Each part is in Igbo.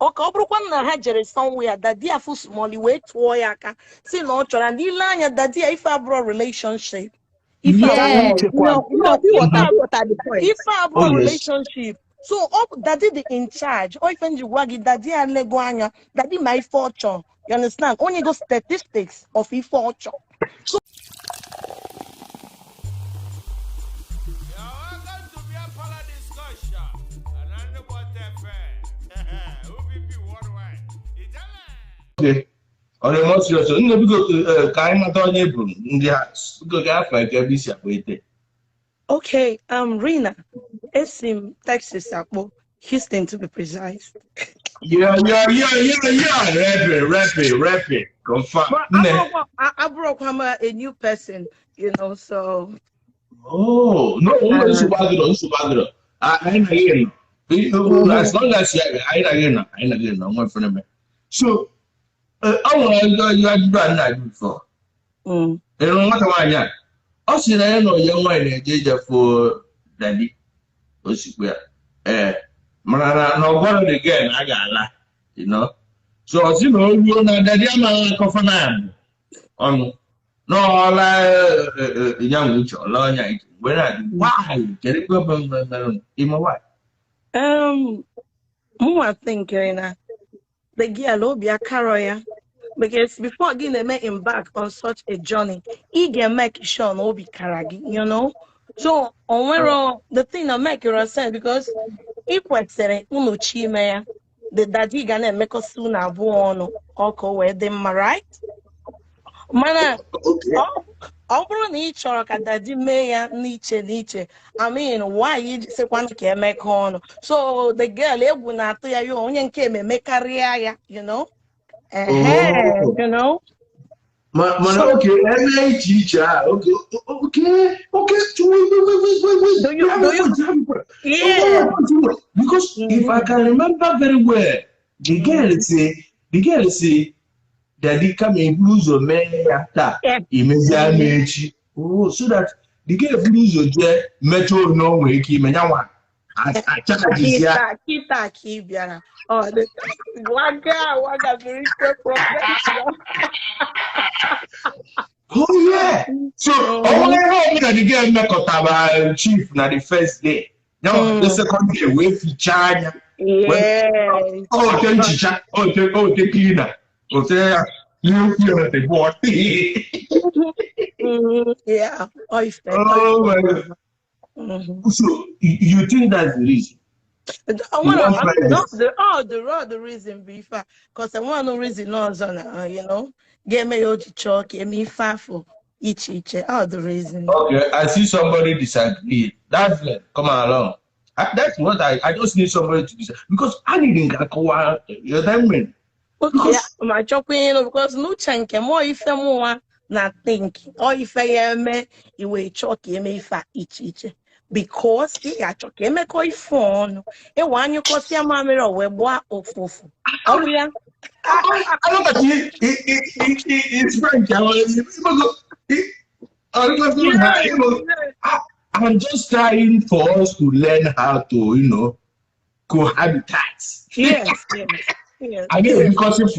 Ọ ka ọ bụrụkwa na ha jere somewhere, daddy afụ small wee tụọ ya aka si na ọ chọrọ ndị ile anya daddy ya ife abụrụ relationship. Ife Yes. abụrụ No, no, ịghọta the point. Ife abụrụ Oh, yes. relationship. So ọ bụ daddy dị in charge. Ọ ife nji gwa gị daddy ya lego anya, daddy ma ife ọ chọrọ. You understand? Onye go statistics of ife ọ chọrọ. So You're welcome to Beer Parlor Discussion. And what FM. OPP Worldwide. Ijele. Okay. On a more serious note, nne biko ka anyị mata onye bụ ndị ha biko ka afọ eke ebe isi akpa ete. Okay, Rina, esi m Texas akpọ, Houston to be precise. Yeah. Rep it, rep it, rep it. Confirm. But Nne. abụrụkwa m a new person, so. Oh, no, no, nsogbu adịrọ, nsogbu adịrọ. Anyị na gị nọ. As long as anyị na gị nọ, anyị na gị nọ, nwa fere me. So, ọ nwere ajụjụ a na-ajụ before. Ị hụrụ nwata nwaanyị a, ọ sị na ya na onye nwaanyị na-eje ije fụ daddy osikwe ya. Ee, mana na ọ gwara the girl na a ga-ala. So ọ sị na o ruo na daddy amaghị akọfa na abụ ọnụ. Na ọla ya nwe uche, ọla ọnya ike. Mgbe na-ajụ, why? Kedu ebe ọ bụ mere ime why? Mụnwa thinkiri na the girl obi akarọ ya. Because before gị na-eme embark on such a journey, ị ga-make sure na obi kara gị. So, o nwero the thing na make your sense because ị kwesịrị unu chi ime ya, the daddy ga na-emekọsị unu abụọ ọnụ ka ọ wee dị mma, right? Mana ọ bụrụ na ị chọrọ ka daddy mee ya n'iche n'iche, I mean, why iji sịkwanụ ka emekọ ọnụ? So the girl egwu na-atụ ya ya onye nke ememe karịa ya. Ehe, Oh. you know? Mana So okay, eme iche iche a, okay, wait, wait, wait, wait, wait, wait. Do you, You have do a you, point, you have a point. yeah. Oh, because if I can remember very well, the girl say, the girl say, daddy come eburu ụzọ mee ya taa, imezie ama echi. Oh, so that the girl buru ụzọ jee mechaa onye o nwere ike ime ya nwa achakajizia. Kita, kita ka ị bịara. Oh, the waga, waga, very professional. Oh yeah. So ọ nwere ihe ọbụla the girl mekọtara chief na the first day. Ya nwa the second day wee fichaa anya. Yes. Ote nchicha, ote cleaner, ote ya n'ihu ya the board. Yeah. Oh, ife, Oh my God. So you think that's the reason? I You wanna, want I mean, not privacy? the all the all the reason be ife, cause I want no reason ọzọ na, ga-eme ya o ji chọọ ka eme ife afọ iche iche, all the reason. Okay, I see somebody disagree. That's it. Come along. That's what I just need somebody to disagree because I need to akọwa your time. Okay, Because ma chọkwa ịnụ because n'uche nke m ọ ife mụnwa na think ọ ife ya eme iwe chọọ ka eme ife a iche iche because ị ga-achọ ka emekọ ife ọnụ ịwa anyụkọsịa mamịrị o wee gbaa ụfụfụ ọ bụ ya. I look at you, it's French. I'm just trying for us to learn how to cohabitate. Yes. I mean, because if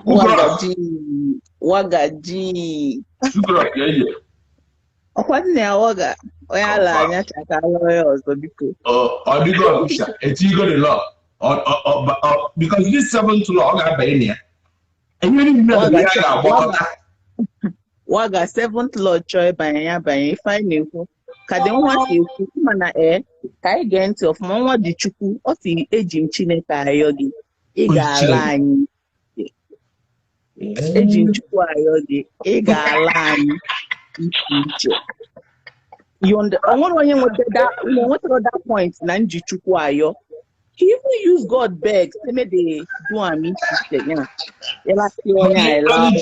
Wagaji, wagaji. Shukra, yeah. Ọkwa dị na ya waga, onye ala anya chakala onye ọzọ biko. Ọ dịgo official, etigo the law. Because this seventh law, ọ ga-abanye na ya. Enwere ihe na Waga, ya ga-agbakọta. Waga seventh law chọọ ịbanye ya banye ife anyị na-ekwu. Ka dị nwa si ekwu, mana ka anyị gee ntị ọfụma, nwa dị Chukwu, ọ si eji m Chineke ayọ gị, ị ga-ala anyị. Eji m Chukwu ayọ gị, ị ga-ala anyị iche iche. You o nwere onye nwetara that point na nji Chukwu ayọ. He even use God beg, say make they do am iche iche ya. Ịlasị onye a ịla.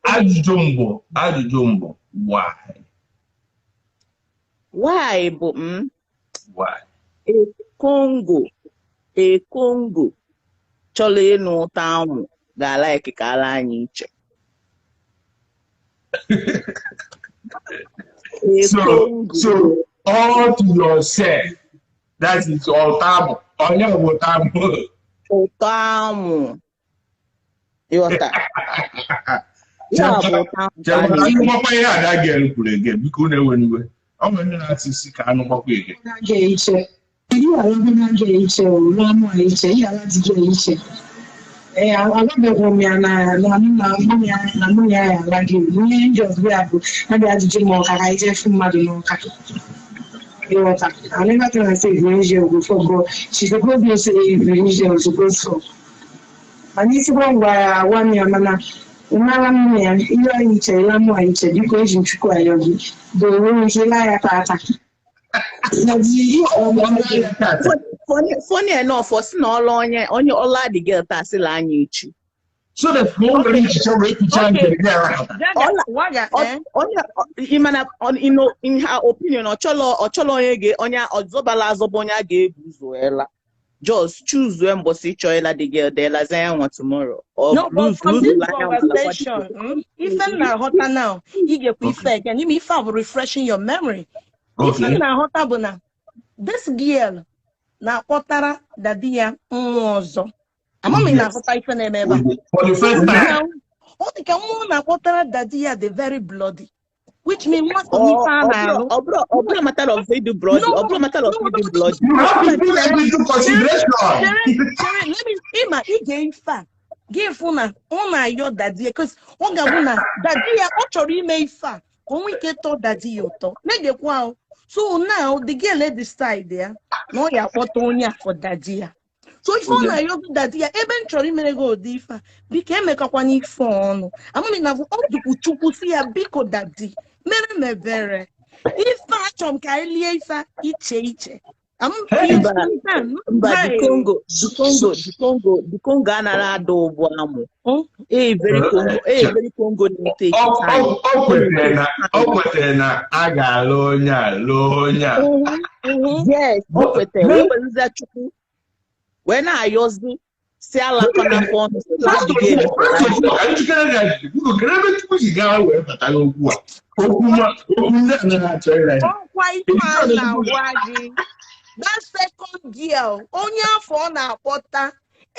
Ajụjụ mbụ, why? Why bụ Why? A Congo chọrọ ịnụ ụtọ anwụ ga-ala ka ala anyị iche. A So, Congo. so all to yourself. That is all taboo. Onye bụ ụtọ amụ. Ụtọ amụ. Ịghọta? Ya bụ ụtọ amụ ka a Chekwa na-ekwu. anụ gbakwa ihe ada ga kwuru ege, biko unu ewe n'iwe. Ọ nwere ndị na-asị isi ka anụ gbakwa ege. Na-aga iche. Ihe ala ndị na-aga iche, ụlọ anụ a iche, ihe ala dị gị iche. Ee, agwabeghị m ya na mụ na mụ ya na mụ ya ya ala gị. Ihe ndị ọzọ ya bụ abịa ajụjụ ma ọka ka ije fụ mmadụ n'ụka. Ịghọta? I never tell her say religion go for, but she suppose know say religion suppose for. Mana isikwa ngwa ya agwa m ya, mana ịmara m ya ihe anyị iche ịla mụ anyị iche, biko eji m Chukwu ayọ gị doo onwe ike ịla ya tata. Na di ihe ọmụma. Funny enough, ọ sị na ọla onye ọla dị girl taa sịla anya echi. So that ma o nwere echiche wee kichaa nke gị arahụta. Jaga, waga, eh? Onye ị mana in her opinion, ọ chọlọ onye ga onye ọzọbala azọba, onye a ga-ebu ụzọ ela. Just choose when mbọsị ịchọ ịla the girl, then laza ya nwa tomorrow. Or No, but lose from lose this la ya nwa lakwa the conversation, girl. Ife m na-aghọta now, ị ga-ekwu ife again. Ime ife a bụ refreshing your memory. Ife m na-aghọta bụ na this girl na-akpọtara daddy ya nwa ọzọ. Ama m ị na-aghọta ife na-eme ebe a. For the first time. Now, ọ dị ka nwa ọ na-akpọtara daddy ya dị very bloody, which means nwa so n'ife a na-alụ. Ọ bụrụ matter of ịdị bloody, No, ọ bụrụ matter of no, ịdị bloody. You have to put that into consideration. Chere, chere, let me, ịma ige ife a gị fụ na ọ na-ayọ daddy ya, 'cause ọ ga-abụ na daddy ya ọ chọrọ ime ife a ka o nwee ike tọọ daddy ya ụtọ na-egekwa ahụ. So now the girl decide ya na ọ ya akpọta onye a for daddy ya. So ife ọ na-ayọ daddy ya, ebe m chọrọ imere gị ụdị ife a, biko emekọkwana ife ọnụ amami na ọ dịkwu Chukwu si ya, biko daddy, mere m ebere, ife a chọrọ m ka anyị lie ife a iche iche. Hey. Mba, mba, the Congo, the Congo, the Congo, the Congo anara ada ụgbọ amụ. A very Congo, a very Congo na-take time. Ọ kwetere na a ga-alụ onye a, lụọ onye a. Yes, o kwetere, wee werezie Chukwu wee na-ayọzi si alakọ ọnụ si na First of adịghị all, first of all, ka njikere gị ajụjụ. Biko, kedu ebe Chukwu si gaa wee bata n'okwu a? Okwu okwu ndị a na-achọ ịra ya. Ọkwa ife a na-agwa gị, that second girl, onye afọ ọ na-akpọta,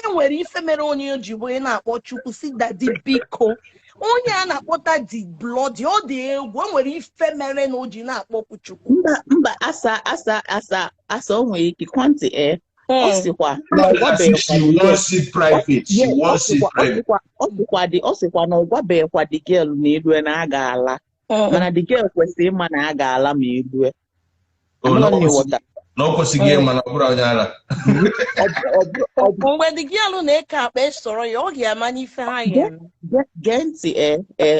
enwere ife mere onye o ji wee na-akpọ Chukwu si daddy biko. Onye a na-akpọta dị bloody, ọ dị egwu, o nwere ife mere na o ji na-akpọkwu Chukwu. Mba, mba, asa asa asa asa, o nwere ike kwantị e ọ sịkwa na ọ As if gwabeghịkwa she the girl. wants it private. She Yes, ọ wants it sịkwa ọ private. sịkwa ọ sịkwa dị ọ sịkwa na ọ gwabeghịkwa the girl na elue na a ga-ala, mana the girl kwesịrị ịma na a ga-ala ma elue. Oh, na Amara ọ m ịghọta. Na ọ kwesịghị ịma na ọ bụrụ onye ara. Ọ bụ Mgbe the girl na-eke akpa esoro ya, ọ ga-ama n'ife ha Ge ga-eme. Gee ntị,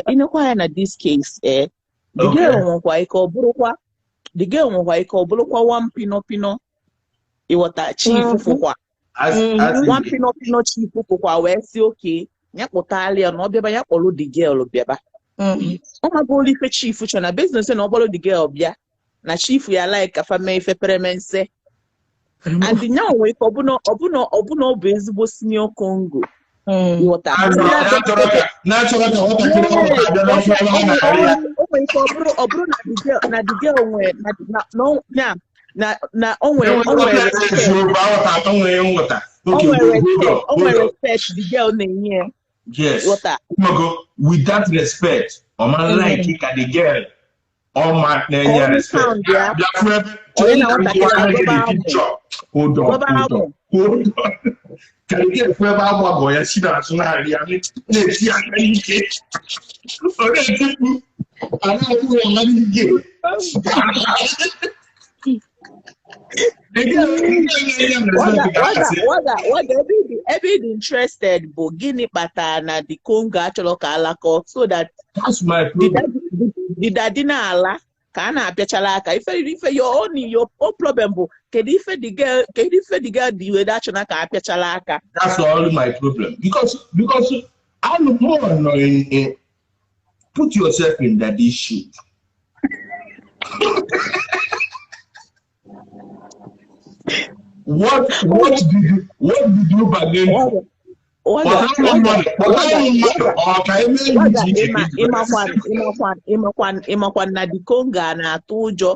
ịnekwa ya na this case, the girl nwekwa ike ọ bụrụkwa the girl nwekwa ike ọ bụrụkwa one pino pino, ịghọta, chief fụkwa As as one pino pino chief fụkwa wee sị oke ya kpụtala ya na ọ bịaba, ya kpọrọ the girl bịaba. Ọ magolu ife chief chọ na business na ọ kpọrọ the girl bịa na chief ya like ka fa mee ife peremense, and nya nwere ike ọbụna ọ bụ ezigbo senior Congo, ịghọta. Na-achọrọ ka nwatakịrị ọhụrụ abịa n'ọfọ ebe a na-arị ya. O nwere ike ọ bụrụ na the girl nwere na na na na o nwere o nwere respect. Eziokwu, aghọta atọ nwere nghọta. O Okay, nwere hold respect on, o hold nwere on. respect the girl na-enye ya. Yes. Ịghọta. Umago, with that respect, ọ ma like ka the girl ọma Ka na-enye ọ respect. sound ya Bịa fụ ebe onye na chee ka m nwatakịrị kọwara gị agọba the amụ picture. Hold on, gọba hold amụ. on, hold on. Ka the girl fụ ebe agbagọ ya si n'azụ na-arị ya na-eti aka n'ike. Ọ na-eti mkpu, a na-ahụ ya n'ike. The girl na-enye m Waga respect waga ga-asị, waga waga, ebe ị dị interested bụ gịnị kpatara na the Congo achọrọ ka alakọ so that That's my the problem. daddy the daddy na-ala ka a na-apịachala aka ife your own problem bụ kedu ife the girl dị wede achọna ka apịachala aka. That's all my problem. Because I'm more in put yourself in daddy's shoe. What did you bargain for? Waga Kpọtara m waga mmadụ, kpọtara waga m mmadụ, ọ ka eme ihe waga iche iche ịma ka iji wee ịmakwan ịmakwan ịmakwan ịmakwan na the Congo a na-atụ ụjọ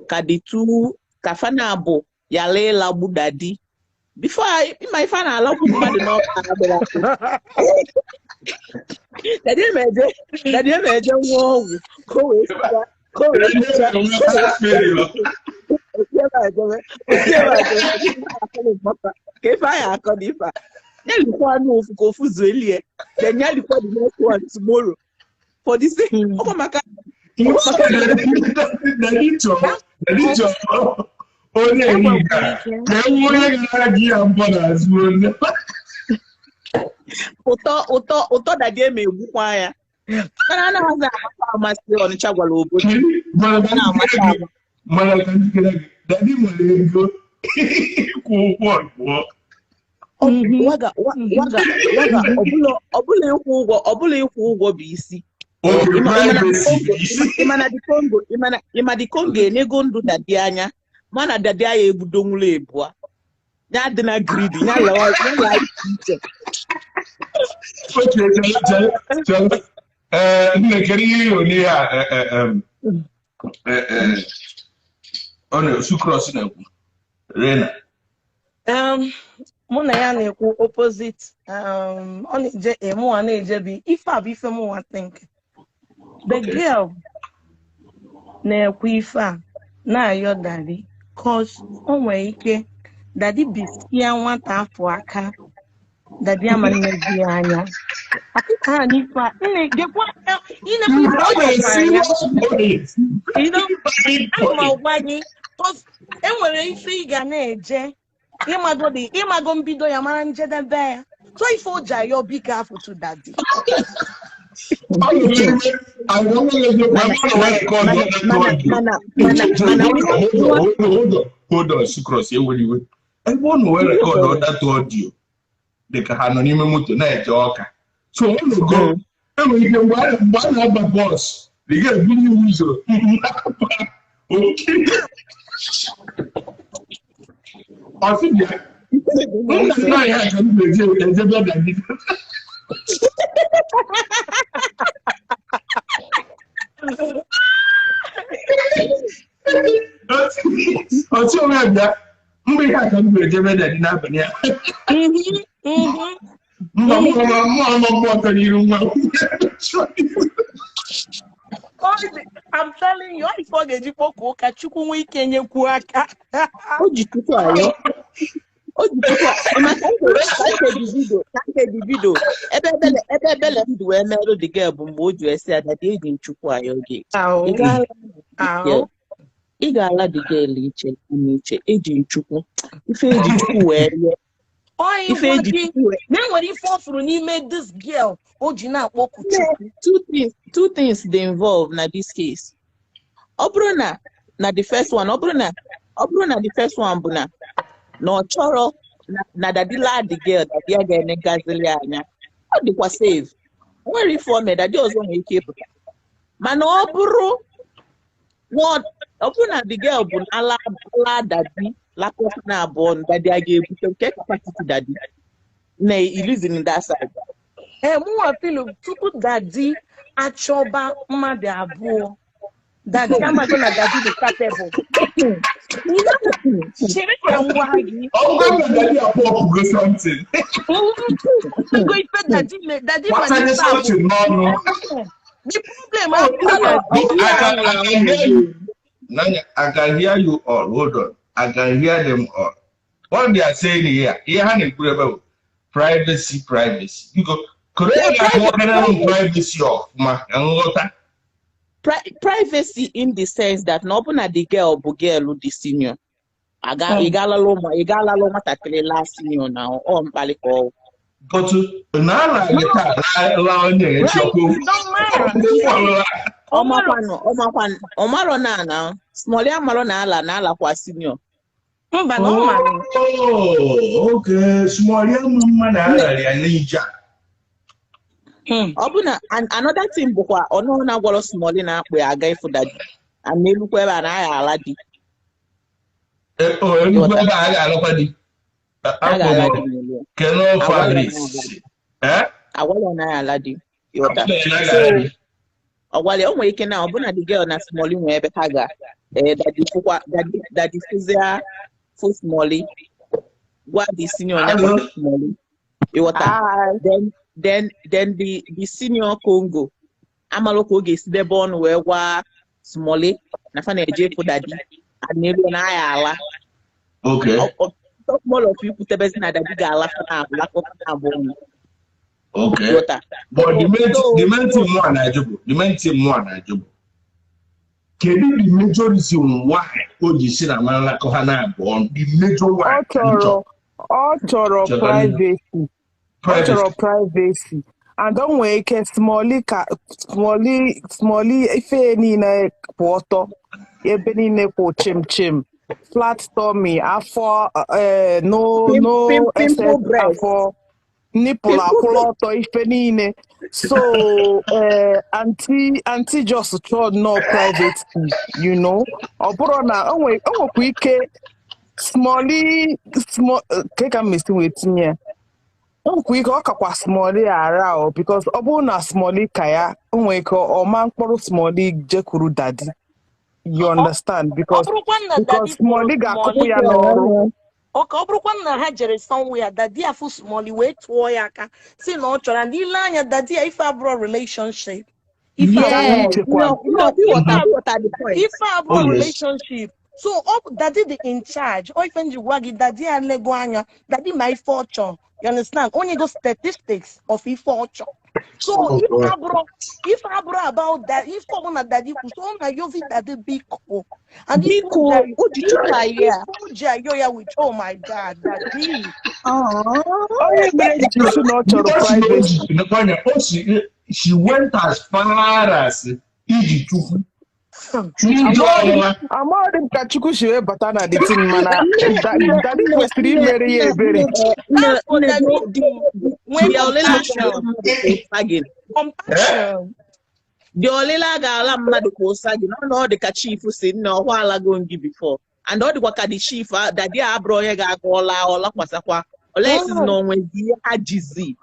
ka the two ka fana bụ yala ịlagbu daddy. Before ịma ife a na-alakwu mmadụ n'ọka agbara akpụ. Daddy emeje nwa ọgwụ ka o wee sịkwa ka o wee sịkwa ka ife anyị akọ na ife a. Ya likwa anụ ofu ka ofu zuo elie. Then ya likwa the next one tomorrow. For the same, ọkwa maka Onye nga ka ewu onye gara gị ya mbọ n'azụ onye. Ụtọ Daddy eme egbukwa ya. Mana anaghịzi amasị amasị Ọnịcha gwara obodo. Mana ka njikere gị, Daddy nwere ego ịkwụ ụgwọ abụọ. Waga ọbụla ịkwụ ụgwọ bụ isi. Ịma dị Congo enego ndụ Daddy anya. Mana Daddy ya ebudonwula ebua. Ya dị na gridi, ya lawa iche. Nne, kedu ihe ịhụ n'ihe a ọ na-Sucrose na-ekwu? Rena. Mụ na ya na-ekwu opposite. Ọ na-eje mụnwa na-eje bi ife a bụ ife mụnwa think. The girl na-ekwu ife a na-ayọ Daddy cause o nwere ike Daddy bisia nwata afọ aka Daddy ama mmezi ya anya. Akịka ha n'ife a nne gekwa ịnekwa ife ọ anya. Ama gwa gị cause enwere ife ị ga na-eje ịmago mbido ya mara njedebe ya. So ife o ji ayọ biko afọ to Daddy. Hold on, Sucrose, eweliwe. Ebe ọ nọ wee rekọdụ that audio dị ka ha nọ n'ime moto na-eje ọka. So ọ nọgo enwere ike mgbe a na-aba bọs ị ga-eburu iwu ụzọ oke. Ọ sị bịa nna nna ya ka m ga-eje ejebe Daddy. Ọtí onwe bịa mgbe ihe aka m ga-ejebe Daddy n'abalị a. Mba mmụọ mgbe ọtọ n'iru nwa. I'm telling you, ife ọ ga-eji kpọkuo ka Chukwu nwee ike nyekwuo aka. O ji Chukwu ayọ. O ji Chukwu ka nke vidio ebe ebele ndụ wee merụ the girl bụ mgbe o ji esi ya Daddy eji Chukwu ayọ gị. Ị ga-ala the girl iche n'iche eji Chukwu ife eji Chukwu wee rie. Ife eji Chukwu wee na-enwere ife ọ fụrụ n'ime this girl o ji na-akpọku Chukwu. Two things dey involve na this case. Ọ bụrụ na the first one, ọ bụrụ na the first one bụ na ọ chọrọ na Daddy laa the girl, Daddy ya ga-enegazili anya. Ọ dịkwa save. Nwere ife o mere Daddy ọzọ nwere ike ịpụta. Mana ọ bụrụ na the girl bụ ala Daddy lakọta na abụọ Daddy a ga-ebute nke capacity Daddy na illusion that side. Mụnwa filu tupu Daddy achọba mmadụ abụọ Daddy amago na Daddy dị capable. Chere ka m gwa gị. Ọ bụrụ na Daddy apọpụgo something. Go ife Daddy me Daddy ma Gbasanye something n'ọnụ. The problem I can hear you all. Hold on. I can hear them all. What they are saying here, ihe ha na-ekwu ebe bụ privacy, privacy. Biko, privacy ọfụma ka nghọta. Privacy in the sense that na ọ bụ na the girl bụ girl dị senior. Ị ga-alalụ nwatakịrị laa senior na ọ mkpali ka ọ. But na ala gị taa laa onye echekwa. Ọmarọ na ana Small ya marọ na ala na alakwa senior. Mba na ọ mara. Oh, okay. Small ya mma na ala ya n'ija. Ọ bụ na another thing bụkwa ọnụ na-agwọrọ Small na-akpụ ya aga ịfụ Daddy. And elukwa ebe a na agha ala di. Elukwa ebe a ga-alakwa di. Keno Fabrice. Eh? Agwala na agha ala di. Yọta. Ọgwale o nwere ike na ọ bụ na the girl na Small nwee ebe ha ga Daddy fụkwa Daddy fụzia fụ Small. Gwa the senior ya kpọta Smally. Ịghọta? Hi. Then the senior Congo amalụ ka ọ ga-esi debe ọnụ wee gwa Smally na fa na-eje ịfụ daddy and elu na aya ala. Okay. Talk more of ikwutebezi na daddy ga-ala fa na alakọta na abụọ ọnụ. Okay. Ịghọta? But the main So the main thing mụ na-ajụ bụ the main thing mụ na-ajụ bụ kedu the major reason why o ji si na manalakọ ha na-abụ ọnụ, the major Ọ why m chọrọ chọrọ ọ chọrọ chọrọ privacy. Ọ privacy. chọrọ privacy. And o nwee ike Smally ka Smally ife niile kwụ ọtọ, ebe niile kwụ chim chim, flat tummy, afọ no pim, no pim, excess pimple breast. afọ, nipple Pimple akwụrụ breast. ọtọ, ife niile. So aunty just chọọ nnọọ privacy. Ọ bụrụ na o nwekwa ike Smally small ke ka m esi wee tinye ya, o nwekwa ike ọ kakwa Smally ara o, because ọ bụrụ na Smally ka ya, o nwere ike ọ ma mkpọrọ Smally jekwuru daddy, you understand? Ọ Because bụrụkwa na because daddy fụrụ Smally ga-akụpụ Smally ya n'ọrụ. Ọka ọ bụrụkwa na ha jere somewhere, daddy afụ Smally wee tụọ ya aka si na ọ chọrọ, and ile anya daddy ya, ife abụrụ relationship, ife Ka m abụrụ Yes. chekwa. No, Ịghọta ịghọta the point. ife abụrụ Oh yes. relationship. So ọ bụ daddy dị in charge. Ọ ife nji gwa gị, daddy ya lego anya, daddy ma ife ọ chọrọ, you understand? Onye go statistics of ife ọ chọrọ. So Oh ife God. abụrụ ife abụrụ about that, ife ọbụla daddy kwu, so ọ na-ayọzi daddy biko, and ife o Biko, ji o ji chụpụ ife ya. o ji ayọ ya with, oh my God, daddy. Onye mere ji si na ọ chọrọ Because na o privacy. ji nekwa o si she went as far as iji Chukwu n'ije ọnwa. Amaghị m ka Chukwu si wee bata na the thing, mana Nne nne daddy nne kwesịrị nne imere ya nne ebere. nne nne That's for nne daddy the to nwee the ọlịla compassion. ga-ala mmadụ ka ụsa gị. Compassion. The ọlịla ga-ala mmadụ ka ụsa gị na ọ dị ka chief si nne ọhụ alago gị before, and ọ dịkwa ka the chief daddy a abụrụ onye ga-aga ọla ọla kwasakwa olesizi na onwezi ihe ha jizi,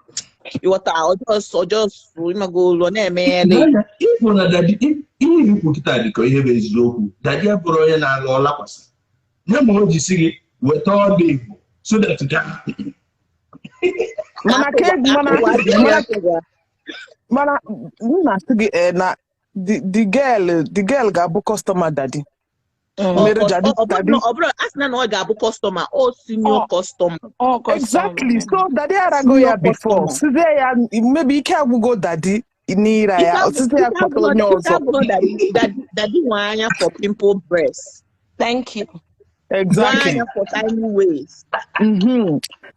ịghọta? Ọjọọ ịmago ụlọ na-emeghele. N'anya, ịfụ na daddy ihe ikwu kịta dị ka ihe bụ eziokwu. Daddy abụrụ onye na-ala ọla kwasa nye ma o ji si gị weta ọdụ Igbo so that ka Mana ka mana akụwa dị mana akụwa. Mana m na-asị gị na the girl ga-abụ customer daddy. Mere daddy daddy Ọ bụrụ a sị na ọ ga-abụ customer, ọ senior Ọ customer. Ọ customer. Exactly. So daddy arago ya Senior before. customer. Sizie ya maybe ike agwụgo daddy n'ira Ike ya, sizie ya ike kpọta agwụrụ onye ike ọzọ. agwụrụ daddy nwe anya for pimple breast, Thank you. nwe Exactly. anya for tiny waist.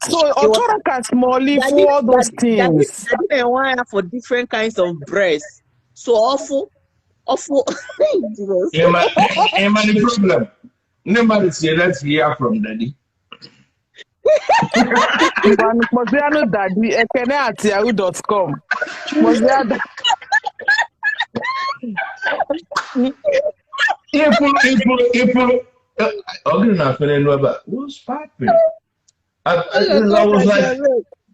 So ọ Ịghọta? chọrọ ka Smally Daddy fụ all those daddy daddy things. Daddy na-enwe anya for different kinds of breasts, so ọfụ ọfụ Jesus. Ịma ịma the problem, ndị mmadụ si, "Let's hear from daddy." Ngwanụ, kpọzianụ daddy ekene@yahoo.com. Kpọzie Ịfụrụ ịfụrụ ịfụrụ ọ gịnị na-afụ n'elu ebe a? What's popping? I was like,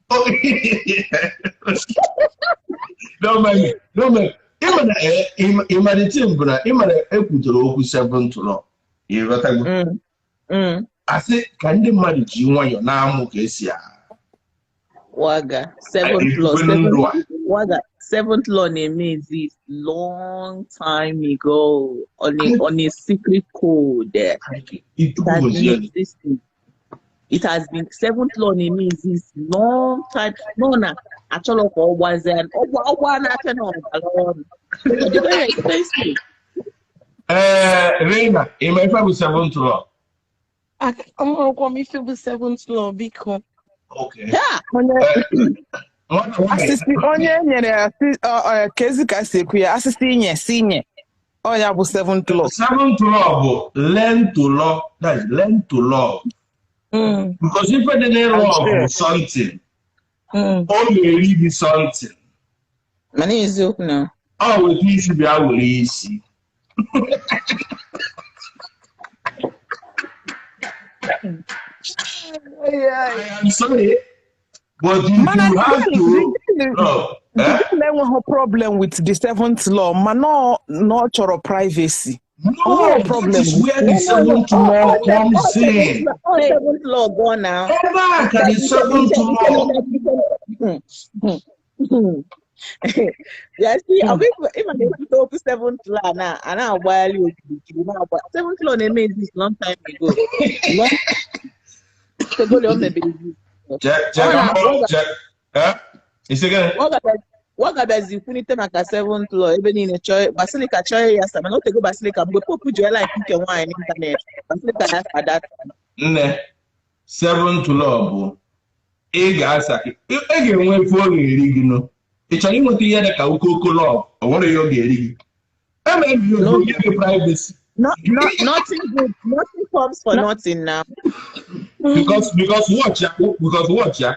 oh, don't mind me, don't mind. Ịma na ịma the thing bụ na ịma na ekwutere okwu seventh law, ịghọtago? Asị ka ndị mmadụ ji nwayọọ na-amụ ka esi Waga seventh law ebikwelu ndụ a. Waga seventh law na-eme exist long time ago on a secret code. It has been existing. It has been seventh law na-eme exist long time. No na achọrọ ka ọ gbazie ọgba na-afịa na ọbara ọnụ. Ọ dị very expensive. Ee, Reina, ịma ife bụ seventh law? Amarọkwa m ife bụ seventh law, biko. Okay. Yeah. Onye Nwata nwaanyị asịsị onye e nyere ya si ka ezi ka si ekwu ya, asịsị inye si inye ọ ya bụ seventh law. Seventh law bụ learn to love, that is learn to love, because ife dị n'ịlụ ọgụ bụ something ọ ga-eri gị something. Mana eziokwu na Ọ weta isi bịa were isi. I am sorry, but if Mana you have to the love, eh? girl enweghị problem with the seventh law, mana ọ na ọ chọrọ privacy. No, O nwere that problem. is where the seventh law comes in. Seventh law go now. Ebe a ka the seventh law. Yeah, see, ịma na-ekwute okwu seventh law na a na-agbagharị okirikiri na-agba seventh law na-eme exist long time ago. Long tegole o mebere exist. Check, check. Eh? Isi gịnị? Ọ gabiazi kwunite maka seventh law ebe niile chọọ Basilika chọọ ya sa mana o tego Basilika mgbe Pope ji like nke nwaanyị n'ịntanetị Basilika ya sa that. Nne, seventh law bụ ị ga-asa ị ga-enwe efe ọ ga-eri gị nụ. Ị chọrọ inweta ihe dị ka okoko law, o nwere ihe ọ ga-eri gị. Eme bi oge gị privacy. No, no, nothing good, nothing comes for nothing now. Because watch ya, because watch ya.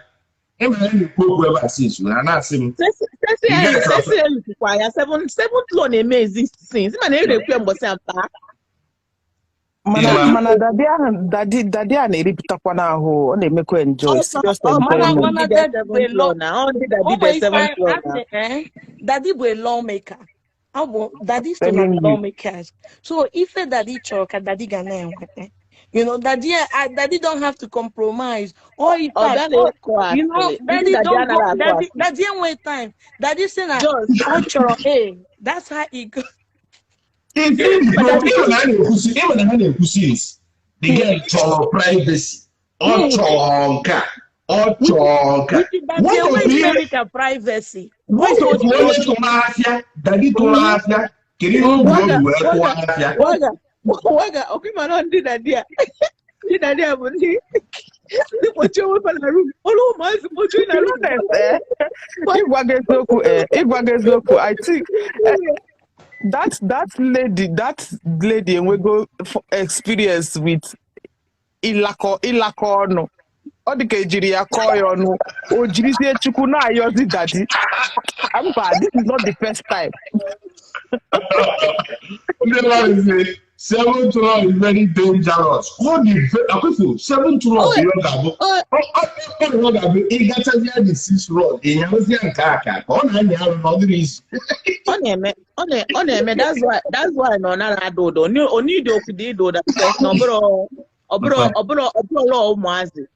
Eme na na-ekwu okwu ebe a since na na-asị m. Sesi elukwukwa ya seventh law na-eme exist since mana erekwe mbọsị mpa. Mana daddy ahụ daddy a na-eripụtakwa n'ahụ, ọ na-emekwa enjoy, serious enjoyment. Mana daddy bụ a lawmaker. Ọ bụ daddy so na lawmakers. So ife daddy chọrọ ka daddy ga na-enweta. You know, daddy don't have to compromise. Or if you know, daddy don't go, daddy ain't wait time. Daddy say na ọ hey, that's how it goes. Even the girl chọrọ privacy. Ọ chọrọ nke a. Ọ chọrọ nke a. Privacy. What of onye tụrụ afịa? Daddy tụrụ afịa. Kedu ihe o bu obi wee tụọ afịa? Waga, ọkwa ndị daddy a. Ndị daddy a bụ ndị kpochie onwe fa na room. Olu ụmụazị kpochie na room. Ịgwa gị eziokwu, I think that lady enwego experience with ịlakọ ọnụ. Ọ dị ka ejiri ya kọọ ya ọnụ, o jirizie Chukwu na-ayọzi daddy. Mba, this is not the first time. Seventh law is very dangerous. Seventh law is the sixth law. That's why no na adodo. Oni do kudi do that no bro. Obro law ụmụazị.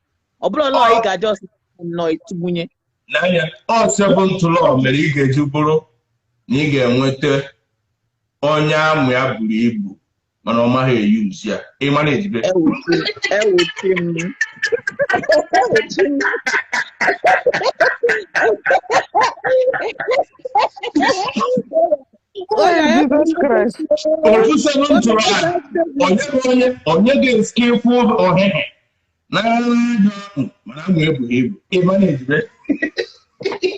Obro law ị ga just no itubunye. N'anya, ọ seventh law mere ị ga-eji bụrụ na ị ga-enweta onye amụ ya buru ibu. Mana ọ maghị eyuzu ya. Ị mara ejibe. Ewuchi m. Jesus Christ. Otu seventh law onye ga-eskipụ ohehe na mana amụ ebughị ibu. Ị mara ejibe.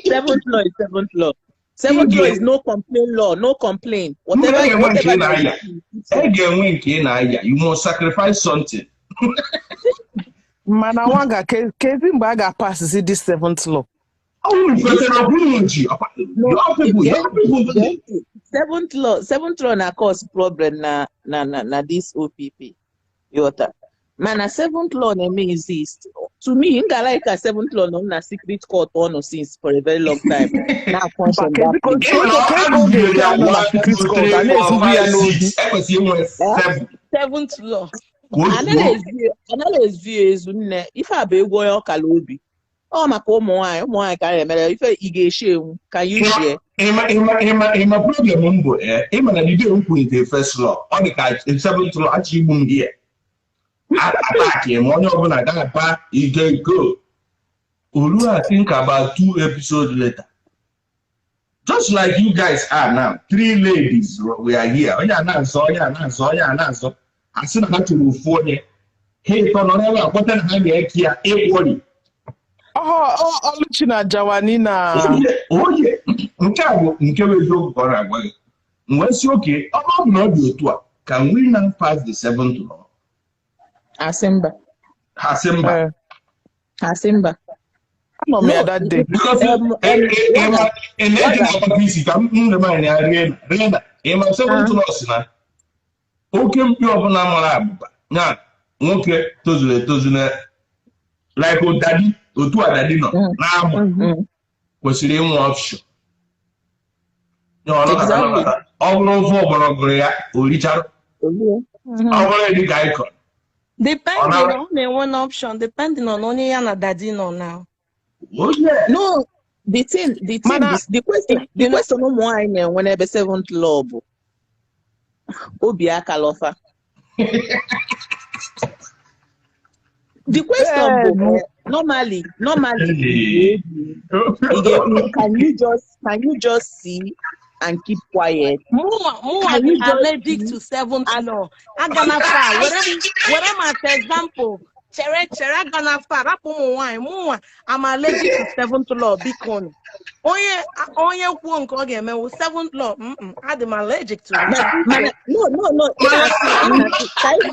Seventh law is seventh law. Seventh law is no complaint law, no complaint. Whatever you must sacrifice something. Mana waga kezi mgbe a ga-pass this seventh law. Seventh law na cause problem na this OPP. Yota. Mana seventh law na-eme exist. To me, nga like a seventh law no na secret court on since for a very long time. Now function that. Seventh law. Anaghị ezu ezu nne. Ife a bụ egwu onye ọkala obi. Ọ maka ụmụ nwaanyị ka a emere ife ị ga-eshi enwu ka you share. Ịma problem m bụ ịma na the day m kwuru first law, ọ dị ka seventh law achọ igbu m here. Attack him. Onye ọbụla ga-apa ige go. Olu, I think about 2 episodes later. Just like you guys are now, 3 ladies we are here. Onye ana-azọ, onye ana-azọ, onye ana-azọ. Asị na ha chụrụ ofu onye. Ha ịtọ nọ n'ebe a kweta na ha ga-eke ya ịkwọri. Oluchi na Jawani na. Oye, nke a bụ nke bụ eziokwu ka ọ na-agwa gị. M wee sị oke, ọ bụrụ na ọ dị otu a, can we now pass the seventh law? Asimba. Asimba. I'm not that day. Because oke mkpi ọbụla mara abụba na nwoke tozuru etozu na like daddy otu a daddy nọ na-amụ kwesịrị inwe option. Ọ bụrụ ofe ọgbọrọgụrụ ya o richara. Oluo. Ọ bụrụ dị ka icon. Depending on na-enwe an option, depending on onye ya na daddy nọ now. Oh yeah. No, the thing Mana is the question You know, ụmụ nwaanyị na-enwe n'ebe seventh law bụ obi aka lọfa. The question bụ normally Hey. can you just see and keep quiet? Mụnwa Can dị you just allergic see to seventh and law. Agana far. Were m as example. Chere agana far. Rapụ ụmụ nwaanyị. Mụnwa, I'm allergic to seventh law. Biko nụ. Onye kwuo nke ọ ga-emewu seventh law. Adị m allergic to it. Mana no ị na-asị ka anyị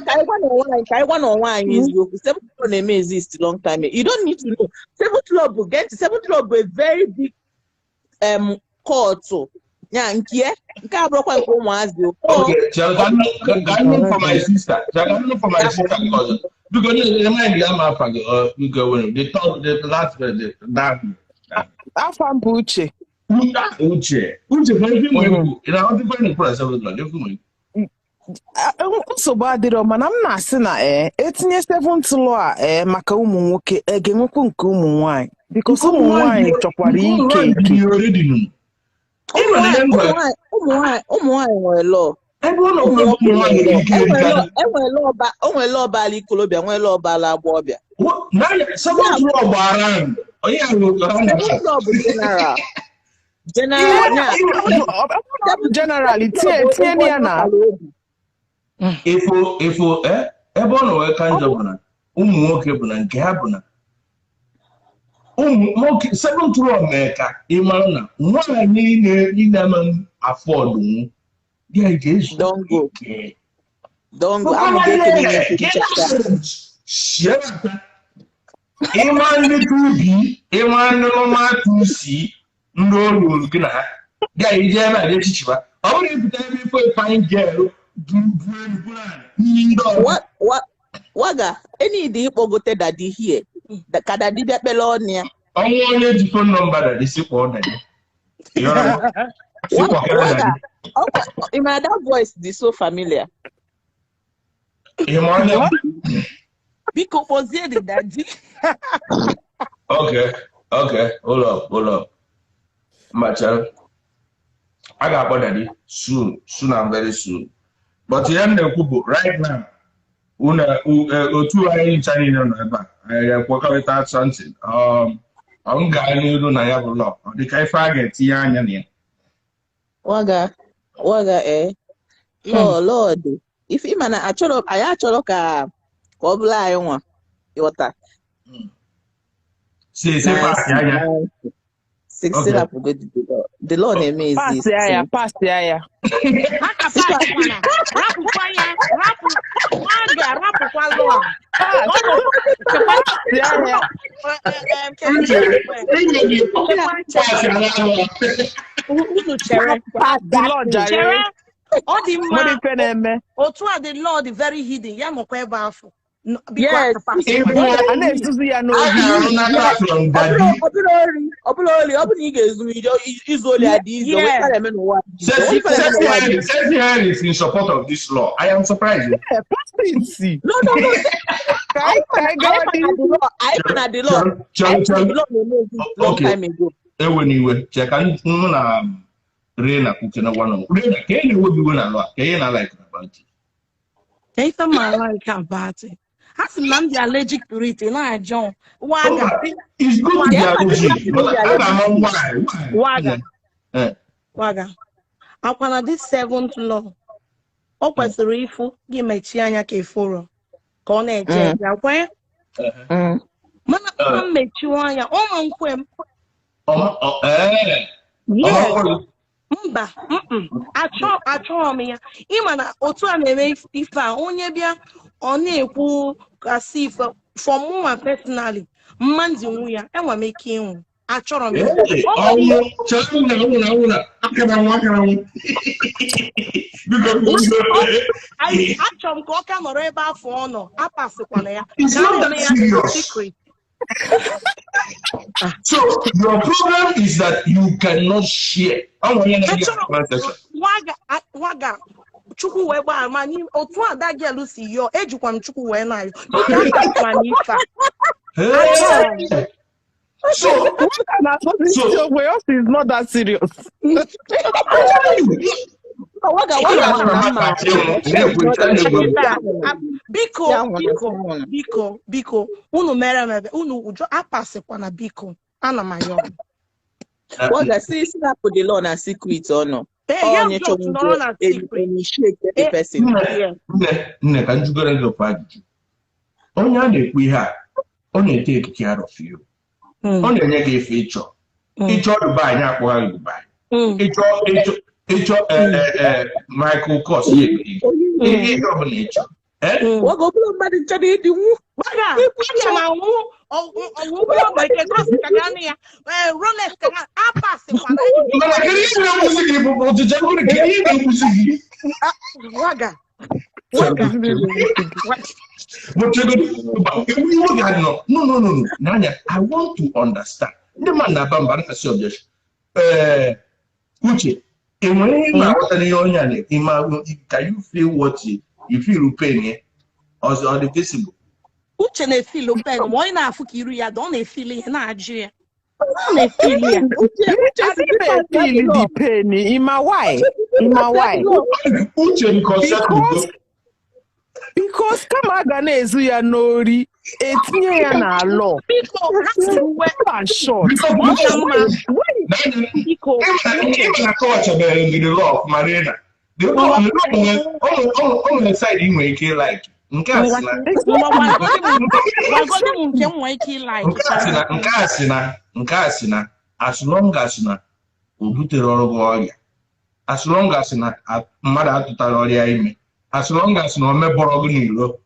gwa na onwe anyị eziokwu. Seventh law na-eme exist long time. You don't need to know. Seventh law bụ seventh law bụ a very big court. Ya nke abụrụkwa nke ụmụazị. Okay, can I look for my sister? Can I look for my sister because you mind the ama you go when the third, the last the that Afa m bụ Uche. Uche. Uche for every one you know different price of the different. Nsogbu adịrọ mana m na-asị na etinye seventh law a maka ụmụ nwoke e ga-enwekwu nke ụmụ nwaanyị because ụmụ nwaanyị chọkwara ike ike. Ụmụ nwaanyị nwere law. Enwere law bara ikolobịa, nwee law bara agbọghọbịa. Seventh law gbara Seventh law bụ general. General tinye ya na ifo ebe ọ nọ wee ka njọ bụ na ụmụ nwoke bụ na nke ha bụ na ụmụ nwoke seventh law mee ka ị mara na nwaanyị na-ama afford nwu ya ga-ezu ike. Don't go. Ịma ndị 2B, ịma ndị normal 2C, ndị olu gị na ha ga-eji ebe a echichiba. Ọ bụrụ ịpụta ebe ifo fine girl Waga, any dị ịkpọgote daddy here ka daddy bịa kpele ọnụ ya. Ọnwụ onye ji phone number daddy si kpọọ daddy. Waga, that voice is so familiar. Biko kpọzie the daddy. Okay, hold up. Machel, I got daddy soon and very soon. But here in the Kubu, right now, otu anyị ncha niile nọ ebe a, anyị ekwekọrịta something. Ọ ga n'iru na ya bụ law. Ọ dị ka ife a ga-etinye anya na ya. Waga, law dị. Ife ịma na anyị achọrọ ka ọ bụla anyị nwa ịghọta. The law na-eme exist. Pass ya. Rapụkwa law. Unu chere. Ọ dị mma. Otu a the law dị very hidden. Ya nọkwa ebe afọ. Yes. A na-ezuzu ya n'obi. Ọ bụla ori, ọ bụla ị ga-ezu izu oli adị izu. Sexy Henry is in support of this law. I am surprised. Yeah, No. I the law. Long time ago. Ewe check and na Rena kukena wano. Rena, can you be na law? Can you like about it? If I'm like about it. As I'm allergic to it, and I John. Waga. It's good to be allergic. But I don't know why. Waga. Waga. Akwana this seventh law. O kwesịrị ifu gị mechie anya ka ifuru ka ọ na-eje ya kwe. Mana m mechiwe anya, ọ ma nkwe m. Yes. Mba, achọrọ m ya. Ịma na otu a na-eme ife a, onye bịa ọ na-ekwu kasị ife for mụnwa personally, mmadụ nwu ya, enwe m ike ịnwụ. Achọrọ m ya. Achọrọ m ka ọ ka nọrọ ebe afọ ọ nọ, apasịkwana ya. It's not that serious. So your problem is that you cannot share. Waga, Chukwu wee gbaa ama otu ada gịelu si yọọ, ejikwa m Chukwu wee na-ayọ. Biko apasịkwa n'ife a. Hey! So, Na so, okwe, ọ sị it's not that serious. I'm telling you. Waga Ị waga na-ama na na mma mmadụ achị ịnwụ, ị na-ekwu Cheta, eche na-egbu egbu. biko Ya nwụrụ, biko ya nwụrụ. biko biko unu mere m ebe unu ụjọ apasịkwana, biko ana m ayọ. Waga si snap the law na secret ọ nọ. Ee, ya Onye just chọrọ nọrọ na secret. Initiate the Eh, person. Nne, yeah. nne, nne, ka m jụgoro gị ofu ajụjụ. Onye a na-ekwu ihe a, ọ na-etake care of you. Ọ na-enye gị ife ịchọ. Ịchọ Dubai, ya akpọgha gị Dubai. Ịchọ Michael Kors, ya ebiri gị. Ihe ọbụla ịchọ. Eh? Waga ọbụla mmadụ nchọrọ ịdị nwu. Waga, aga m anwụ ọgwụgwụ Michael Kors ka ga anụ ya. Ee, Rolex ka ga apasịkwana. Mana kedu ihe na-egbuzi gị bụ ọchịchị bụrụ kedu ihe na-egbuzi gị? Waga, waga. But you're going to no, no, no, no, no. Nanya, I want to understand. Ndị mmadụ na-aba mba na-asị objection. Ee, Uche, ị nwere ihe na-aghọta n'ihe onye a na-ekwu? Can you feel what you feel pain ya? Ọzọ ọ dị visible? Uche na-efili pen ma onye na-afụ ka iru ya dị, ọ na-efili ihe na-ajụ ya. Ọ na-efili ya. Uche Uche si Adị m efeel the pain. Ịma why? Ịma why? Uche because Because kama a ga na-ezu ya n'ori, etinye ya na law. Biko, ha si uwe And short. Because ọ ka mma. When Biko, ịma na akọwachabere gị the law ọfụma Rena. The law o nwere side ị nwere ike like. Nke a sị na ngwa gwagodi m nke m nwee ike ịlike. Nke a sị na as long as na o butere ọrụ gị ọrịa, as long as na mmadụ atụtara ọrịa ime, as long as na o mebọrọ gị n'iro.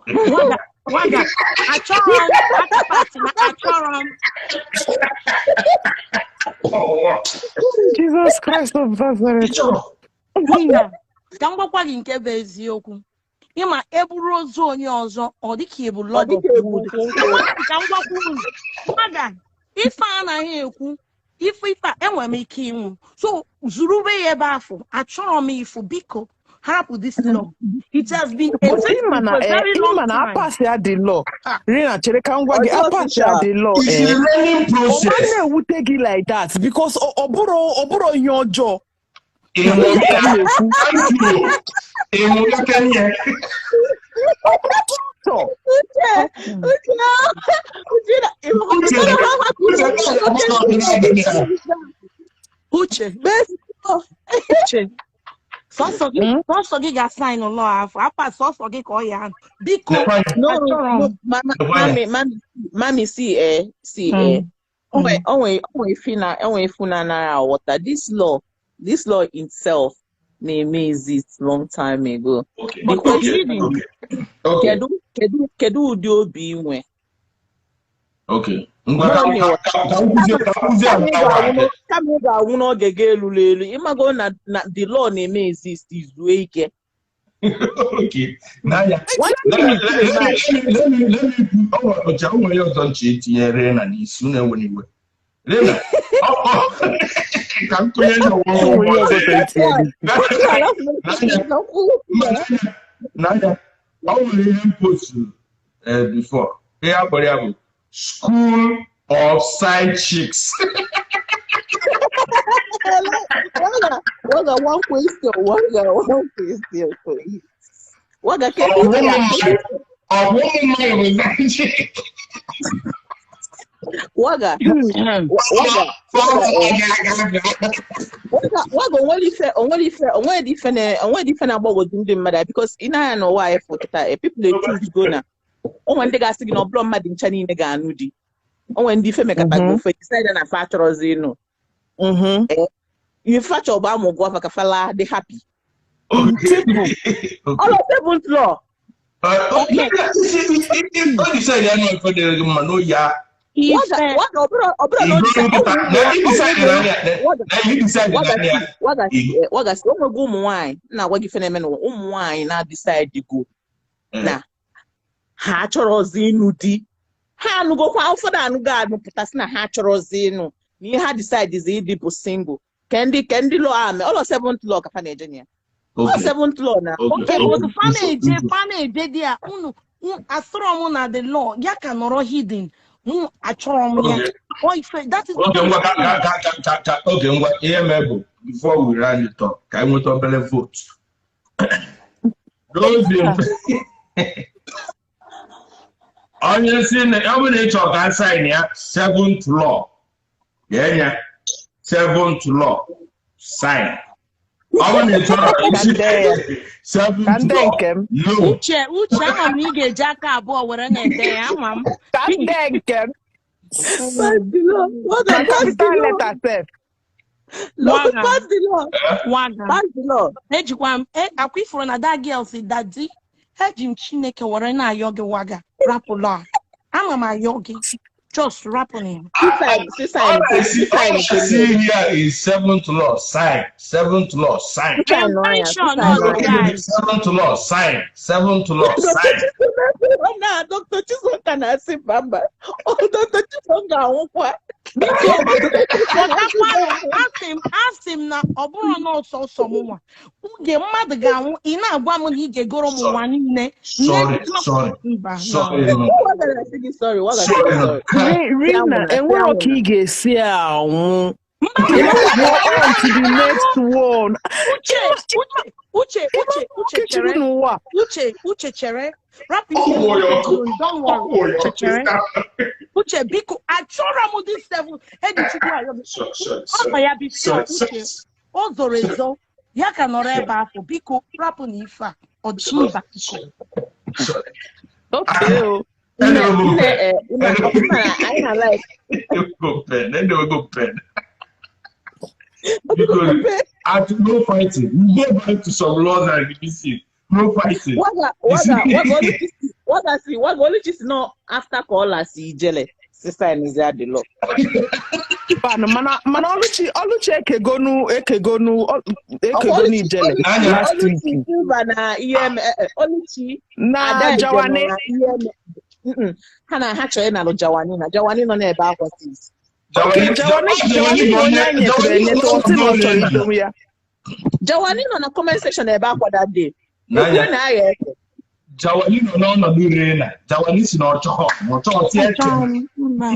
Waga, waga, achọrọ m atapasị na achọrọ m. Jesus Christ of Nazareth. Ịchọrọ Waga, ka m gwakwa gị nke bụ eziokwu. Ịma eburu ozu onye ọzọ, ọ dịka ebu Ọ log of dịka ebu wood. nkwụ. Ka m gwakwa unu, waga, ife a anaghị ekwu, ife a enwere m ike ịnwụ. So zurube ya ebe afọ, achọrọ m ịfụ, biko harapụ this law. It has been But existing ịma na for a very long ịma na time. apasị ya the law. Ah. Rena, chere ka m gwa gị, Ọjọọ apasị ya official. the law. It's a learning Ọ ma process. na-ewute gị like that because ọ bụrụ ihe ọjọọ. Ịnwụ Ihe ka ya. m na-ekwu. Thank you. Ịnwụ ya ka nye. Chọ. Uche Uche Uche na Uche Uche Uche, Uche, sọsọ gị sọsọ gị ga-asaịn law afọ, apa sọsọ gị ka ọ ya anọ. Biko, No, achọrọ no, m. mama, Lekwa anya. mami, mami, mami, see, eh, see, eh. Onwe ife na, onwe ife na anaghị aghọta. This law itself na-eme exist long time ago. Okay. The But they question didn't. is, Okay. kedu ụdị obi ị nwe? Okay. Ngwa ka Mami, ka m kwuzie ka m kwuzie kama ị another ga-anwụ one. kama ị ga-anwụ n'oge gị elulu elu, ịmago na the law na-eme exist zuo ike. Okay. N'anya. One Let thing me is let na me let me let me o nwere ọcha o nwere ihe ọzọ nche itinye Rena n'isi unu ewe n'iwe. Rena, ọ ka m kụnye ya O nwere ihe ọzọ ka etinye gị. N'anya, mba, n'anya, ọ nwere ihe m posturu before. Ihe a kpọrọ ya bụ School of Side Chicks. Waga, Waga, one question, Waga, one question for you. Waga, Ọ kedu bụ ihe ụmụ mmadụ ọ bụ ụmụ mmadụ bụ side chick. Waga, Waga, Waga, eh, Waga, Waga, onwere ife na-agbagwoju ndị mmadụ because ị na-anya n'ụwa anyị fụ kịta, eh, people dey choose go na onwe ndị ga-asị gị na ọbụla mmadụ ncha niile ga-anụ di, onwe ndị ife mekata gị ofe decide na fa achọrọzi ịnụ. Ife achọ bụ amụ gụọ maka fala dị happy. Okay. All of seventh law. Okay. O decide ya na ife dịrị gị mma n'oyi a. Waga, Ife Waga, ọbụrụ na o Igoro decide nkịta na i decide na ya Waga, na i decide Waga, na ya. see, Waga, see, eh, Waga, see, onwego ụmụ nwaanyị m na-agwa gị ife na-eme n'ụwa, ụmụ nwaanyị na-decide go na ha achọrọzi ịnụ di, ha anụgokwa, ụfọdụ anụgo anụ pụtasị na ha achọrọzi ịnụ, na ihe ha decide is ịdị bụ single. Ke ndị law ame ọlọ seventh law ka fa na-eje na ya. Ọ Okay. seventh law na. Okay. Okay, but Okay. fa na-eje Nso. fa na-eje di ya unu asọrọ m na the law ya ka nọrọ hidden, mụ achọrọ m ya. Okay. Ọ ife that is Okay, ngwa ka ka ka ka ka ka okay, ngwa ihe mee bụ before we round it up, ka anyị nweta obere vote. Those in onye si na ọ bụrụ na ị chọrọ ka a sign ya seventh law, ga-enye seventh law sign. Ọ bụrụ na ị chọrọ Ka isi m dee ya. Ka m seventh dee law, nke m. no. Uche, Uche, ama m na ị ga-eji aka abụọ were na-ede ya, ama m. Ka m dee nke m. Pass the law. Na Waga, pass the capital law. letter sef. Lord, Waga, pass the law. waga. Pass the law. Ejikwa m akwa ifuru na that girl si daddy, eji m Chineke were na-ayọ gị, waga, rapụlụ a. Ana m ayọ gị, just rapụ ya. See All sign, I see see, all sign, I see here is seventh law, sign, seventh law, sign. I am sign, very lawyer, sure sign, no the lawyer. guy. Seventh law, sign, seventh law, Dr. sign. Chisom na Dr. Chisom ka na-asị mba. Oh, Dr. Chisom ga-anwụkwa. Biko, pụtakwa, asị m na ọ bụrụ na ọsọsọ m nwa oge mmadụ ga-anwụ, ị na-agwa m na ị ga-egoro m ụwa Sorry, niile nne. sorry, sorry, Mba, no. sorry, no, Waga na-asị gị sorry, waga sị gị sorry, no. sorry. Si Rina, anwụna, si enwero ka anwụna. ị ga-esi anwụ. Mba, Move on to the next one. Uche, Uche, Uche, Ịma Uche, nwoke Uche, chiri chere. n'ụwa. Uche, Uche, chere. Rapụ ihe Oh, niile your, jụrụ, don't worry. oh, Uche, your, chere. Uche, biko, achọrọ m dị seven eji Chukwu ayọ gị. Sorry, sorry, Ọ nọ sorry, ya bifo sorry, Uche, sorry, o zoro ezo ya ka nọrọ ebe afọ, biko rapụ na ife a ọ dị sorry, mba, biko. sorry. Okay o. Nne, Anyway, go nne, pen. eh, ịma na anyị na like. Anyway, go pen. Anyway, go pen. Because at no fighting. We go back to some laws and release. No fighting. Waga, You see? waga, waga, Oluchi si, waga si, waga, Oluchi si no after ka ọ lasị ijele, si sign ya the law. Mana mana Oluchi ekegonu ekegonu Ọkwa ekegonu Oluchi, ijele Oluchi, Nanya, last Oluchi week. Silva na ihe Oluchi Na Adaeze nọ Jawane. na ihe ha na ha chọrọ ịnalụ Jawani na Jawani nọ n'ebe akwa sis. Okay, Jawani, Jawani Jawani Jawani bụ bụ onye onye, anyị nyetere Jawani enyete, ọ sị na ọ chọrọ bụ onye idowe ya. Jawani nọ na comment section ebe akwa that day. Ekwe Nanya, na agha eke. Jawani nọ n'ọnọdụ Rena. Jawani si na ọ chọghọ, na ọ chọghọ tie Achọrọ eke. m mba.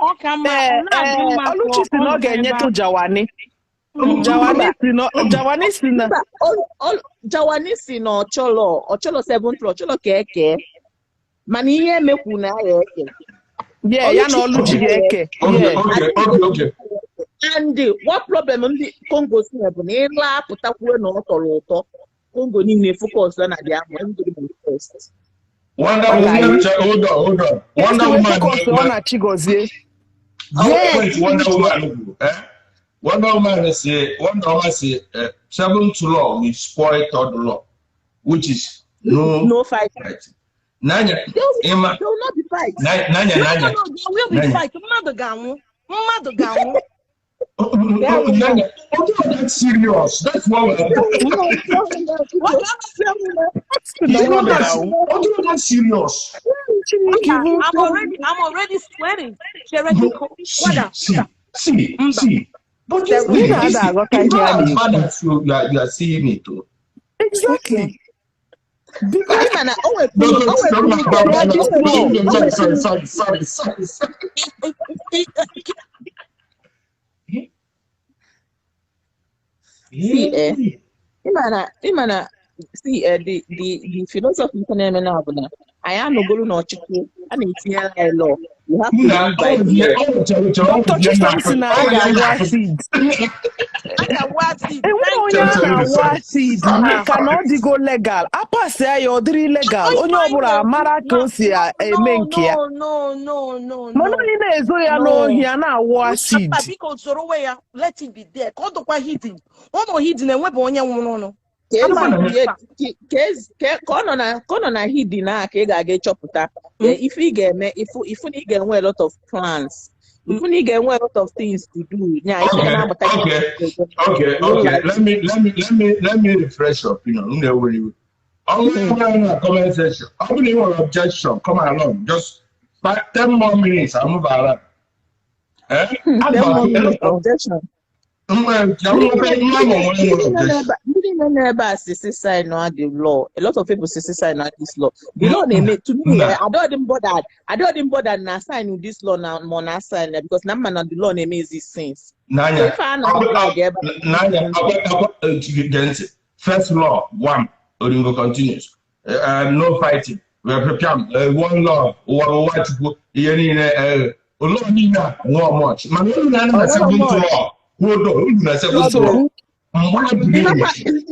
Ọ ka mma, ọ Ee, na-adị ee, mma ka Oluchi si ọ na ọ nọrọ ebe ga-enyetụ ahụ. Jawani. Mm. Jawani Mba, si na Jawani si na mba, Jawani si na ọchọlọ, ọchọlọ seventh floor, ọchọlọ ka eke. Mana ihe emekwu na agha eke. yeah, ya na Oluchi si Oluchi na agha ga-eke. eke. Okay, Yeah. okay, okay, okay. And what problem ndị Congo si bụ na ịla apụtakwuo na ọ tọrọ ụtọ, Congo niile focus na dị ahụ, everybody will first. Wonder Ọ Woman, ga-ayị. hold on, hold on. Ka esi Wonder wee Woman, focus ọ na Chigozie. Yes. Yes. Wonder Woman kwuru, eh? Wonder Woman say, Wonder Woman say, seventh law will spoil third law, which is no No fight. fighting. Nanya, There will, Emma, there will not be fight. Nanya, No, no, Nanya, no, there will be Nanya. fight. Mmadụ ga-anwụ. Mmadụ ga-anwụ. Nanya, oh, that's serious. That's what we're Waga, Sị na It's mmadụ not that, ga-anwụ. oh, that's serious. Chineke Waga, bụ I'm already sweating. Chere No, biko. see, Waga, see, mba, see, mba. see. But this Chere. thing, Rina this ada thing, aghọta it's ihe a not as bad na-ekwu. as you are seeing it. Oh. Exactly. Because Ịma na o No, nwekwuru no, o no, nwekwuru no, ike no, ya no, this no, law. no, o sorry, sorry, nwekwuru sorry, sorry, sorry, sorry. see eh Yeah. ịma na see eh the philosophy nke na-eme na bụ na anyị anọgolu n'ọchịchị a na-etinyere anyị law, you have to Nna, live by ọ the bụ ihe, law. ọ bụ chere, chere, ọ bụ Dr. ihe Chisom si na-afụ, na ọ a bụ ihe ga-awụ na-afụ. acid. A ga-awụ acid. Enwere Thank onye a you. Chere, chere, na-awụ sorry, acid sorry, maka na ọ sorry. dịgo legal. Apasịa ya ọ dịrị legal. Ọ Onye ife anyị ọbụla na-ekwu amara ka no, o si no, eme no, nke ya. no, no, no, Mana no, onye na-ezo ya no. n'ohi a na-awụ Uche, acid. mba, biko zorowe ya. Let it be there. Ka ọ dịkwa hidden. Ọ nọ hidden, enwebe onye nwụrụ nụ. Ka Ama m ezi ife a. ka ọ nọ na ka ọ nọ na hidden a ka ị ga-aga ịchọpụta ife ị ga-eme ifu ifu na ị ga-enwe a lot of plans, ifu na ị ga-enwe a lot of things to do nya ife ga Okay, na-amụta gị okay, okay, okay. Let me refresh your opinion. Unu ewere iwe. Ọ bụrụ na ị nwere comment section, ọ bụrụ na ị nwere objection, come along. Just 5, 10 more minutes, I'll move around. Eh? 10 more minutes Agba, objection. nwa Ndị nwa niile nwa ndị ma onwe niile nwere ndị nọ objection. n'ebe ndị niile nọ ebe a si sign on the law. A lot of people si sign on this law. The law na-eme to me, Nna. I don't bothered na sign this law na ma ọ na sign ya because na mma na the law na-eme exist since. So N'anya ife a na-agwa gị ebe a n'anya akwa gee ntị. First law one, Oringo continues. No fighting. We are prepared. One law, ụwa bụ ụwa Chukwu, ihe niile, law niile a nwụọ much. Mana unu na na Ọ nwere seventh much. law. Hold on, unu na seventh law. Nsogbu. Mgbe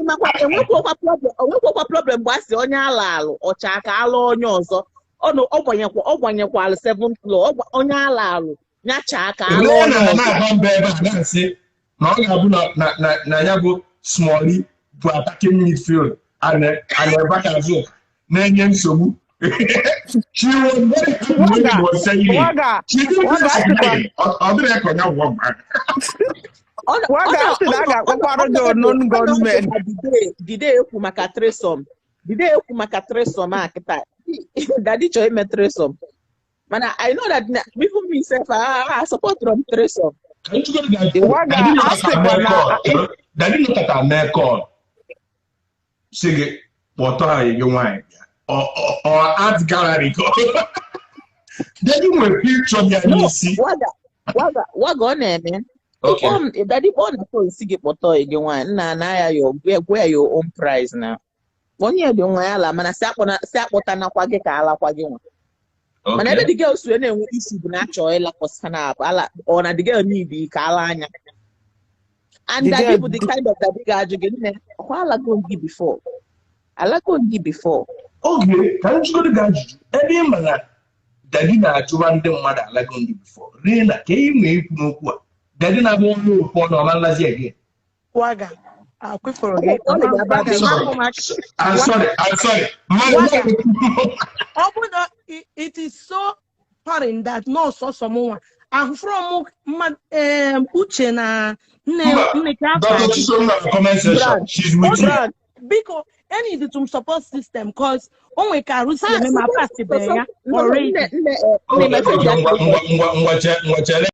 Ịmakwa onwekwakwa problem mgbe a sị onye ala alụ ọcha ka ala onye ọzọ ọ gbanyekwalụ seventh law, onye ala alụ nyacha ka ala Lee onye na ọzọ. Na-agba mbọ ebe a na-asị na ọ ga-abụ na ya bụ Smally bụ attacking midfield and Ebakazu na-enye nsogbu. She was very happy when Waga, he was saying it. Waga, She didn't Waga say asịkwa it. Ọ dịrị ka onye gwọ mba. Waga asị na a ga-akpọkwara gị unknown gunmen. Dide ekwu maka threesome, dide ekwu maka threesome a kịta, daddy chọrọ ime threesome, mana I know that even me sef, I support from threesome. Ka m chụgoro gị ajụjụ. Waga Daddy nọkọta asịkwa mee na call. Daddy nọkọta mee call. Sị gị kpọtọ anyị gị nwaanyị bịa. Ọ art gallery ka Daddy nwere picture ya No. n'isi. Waga, Waga, Waga, ọ na-eme. Okay. Ịkpọ m daddy, kpọọ na phone si gị kpọtọ gị nwaanyị nna na ya yo gwa ya your own price na onye dị nwa ya la, mana si akpọtanakwa gị ka alakwa gị nwa, mana ebe the girl so na-enwe isi bụ na achọ ịlakọsa na ala ọ na the girl need ka ala anya and The daddy girl bụ the kind of daddy ga-ajụ gị, "Nne, ọkwa alago gị before, alago gị before?" Oge ka m jụgoro gị ajụjụ, ebe ị ma na daddy na-achụba ndị mmadụ alago ndị before rie na ka ị nwee ikwu n'okwu a, daddy na-abụ onye okwu ọnụ ọma nlazi again. Waga, akwụfụrụ gị. Ọ ga-aba. Waga, Sorry. hapụ m aka. I'm sorry, I'm sorry. Mmadụ Waga. Ọ bụ na it is so apparent that no sọsọ m nwa ahụfụrụ m uche na nne Mba, nne ka afa Dr. gị. Chisom na comment section. Brand. She's with you. Brand. Biko, any to support system cause o nwe ka arụ si Ha eme ma pasịbe ya no, already. nne, nne, nne, Okay, my okay, friend. ngwa ngwa ngwa ngwa ngwa chere.